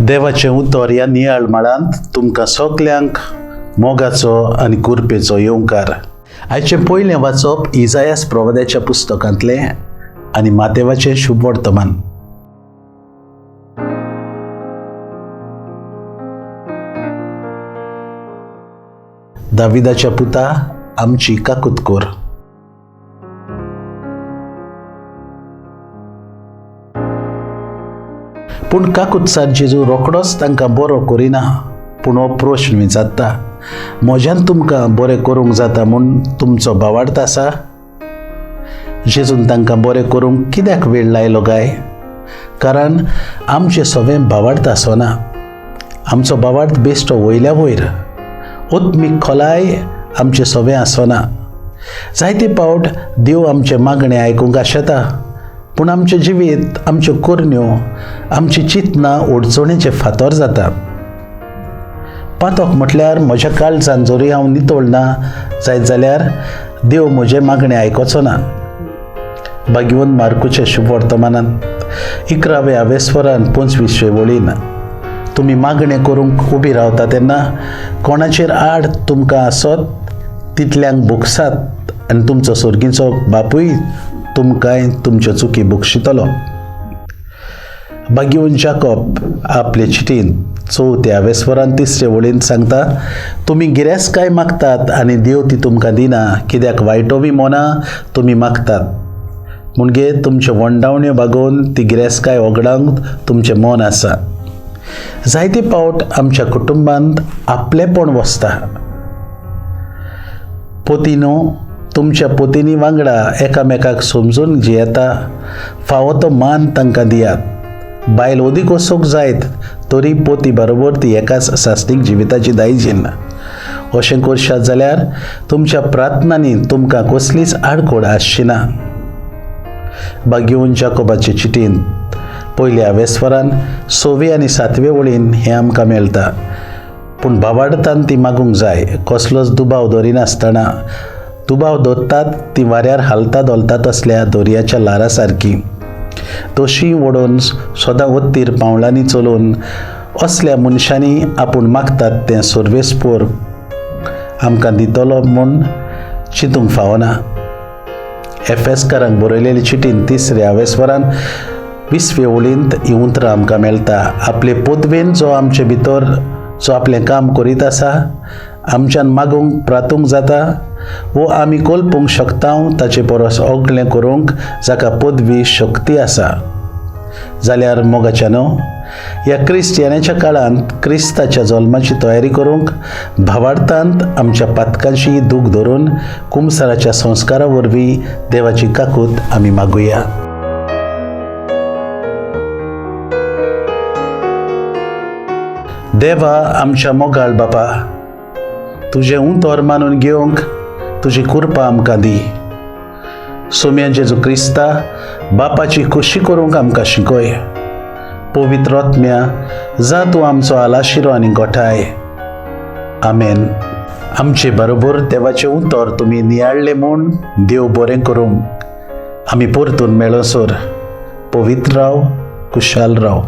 देवाचें उतर ह्या नियाळ माळांत तुमकां सगल्यांक मोगाचो आनी कुरपेचो येवकार. आयचें पयलें वाचप इजायास प्रवाद्याच्या पुस्तकांतलें आनी मातेवाचें शुभ वर्तमान. दाविदाच्या पुता आमची काकूत कर. पूण काकूतसार जेजू रोखडोच तांकां बरो करिना, पूण हो प्रश्न विचारता, म्हज्यान तुमकां बरें करूंक जाता म्हूण तुमचो भावार्थ आसा? जेजून तांकां बरें करूंक कित्याक वेळ लायलो काय? कारण आमचें सगळें भावार्थ आसना. आमचो भावार्थ बेश्टो वयल्या वयर, आत्मीक खोलाय आमचें सगळें आसना. जायते पावट देव आमचें मागणें आयकूंक आशेता, पूण आमचें जिवीत, आमच्यो करण्यो, आमची चिंतनां अडचणेचें फातर जाता. पातक म्हटल्यार म्हज्या काळजान जरी हांव नितळ ना जायत जाल्यार देव म्हजें मागणें आयकोचो ना. भाग्यवंत मार्कूच्या शुभ वर्तमानांत 11व्या आवेस्वरान 25वे वळीन तुमी मागणें करूंक उबी रावता तेन्ना कोणाचेर आड तुमकां आसत तितल्यांक भोगसात आनी तुमचो सर्गीचो बापूय तुमकांय तुमच्यो चुकी बक्षितलो. भाग्यवंत जाकोब आपले चिटीन 4थ्या आवेस्वरान 3रे वळीन सांगता, तुमी गिरेस्तकाय मागतात आनी देव ती तुमकां दिना, कित्याक वायटोवी मोनां तुमी मागतात. म्हणजे तुमच्यो वंडावण्यो बागोवन ती गिरेस्तकाय ओगडावंक तुमचें मन आसा. जायते पावट आमच्या कुटुंबांत आपलेपण वसता. पोतीनो तुमच्या पोतीनी वांगडा एकामेकाक समजून जियेता, फावो तो मान तांकां दियात. बायल अदीक वचूंक जायत तरी पोती बरोबर ती एकाच सासणीक जिविताची दायजीन. अशें करशात जाल्यार तुमच्या प्रार्थनांनी तुमकां कसलीच आडखळ आसची ना. भाग्यवंत जाकोबाचे चिटीन 1ल्या आवेस्वरान 6वे आनी 7वे वळीन हें आमकां मेळटा. पूण भावार्थान ती मागूंक जाय, कसलोच दुबाव दवरिनासतना. दुबाव दवरतात ती वाऱ्यार हालता धोलता तसल्या दर्याच्या ल्हारां सारकी. तशी ओडून सदां उत्तीर पावलांनी चलोवन असल्या मनशांनी आपूण मागतात तें सर्वेस्पोर आमकां दितलो म्हूण चिंतूंक फावना. एफएसकारांक बरयलेली चिटीन 3ऱ्या आवेस्वरान 20वे वळींत ही उतरां आमकां मेळटा. आपले पदवेन जो आमचे भितर जो आपलें काम करीत आसा, आमच्यान मागूंक प्रातूंक जाता वो आमी कल्पूंक शकता ताचे परस ओगलें करूंक जाका पदवी शक्ती आसा. जाल्यार मोगाच्या न्हू ह्या क्रिस्तियानाच्या काळांत क्रिस्ताच्या जल्माची तयारी करूंक भावार्थांत आमच्या पातकांशी दूख धरून कुमसाराच्या संस्कारा वरवीं देवाची काकूत आमी मागुया. देवा आमच्या मोगाळ बापा, तुजें उतर मानून घेवंक तुजी कृपा आमकां दी. सोम्या जेजू क्रिस्ता बापाची खोशी करूंक आमकां शिकय. पवित्र आत्म्या जा तूं आमचो आलाशिरो आनी गोठाय. आमेन. आमचे बरोबर देवाचें उतर तुमी नियाळ्ळें म्हूण देव बरें करूंक. आमी परतून मेळसर पवित्र राव, कुशाल राव.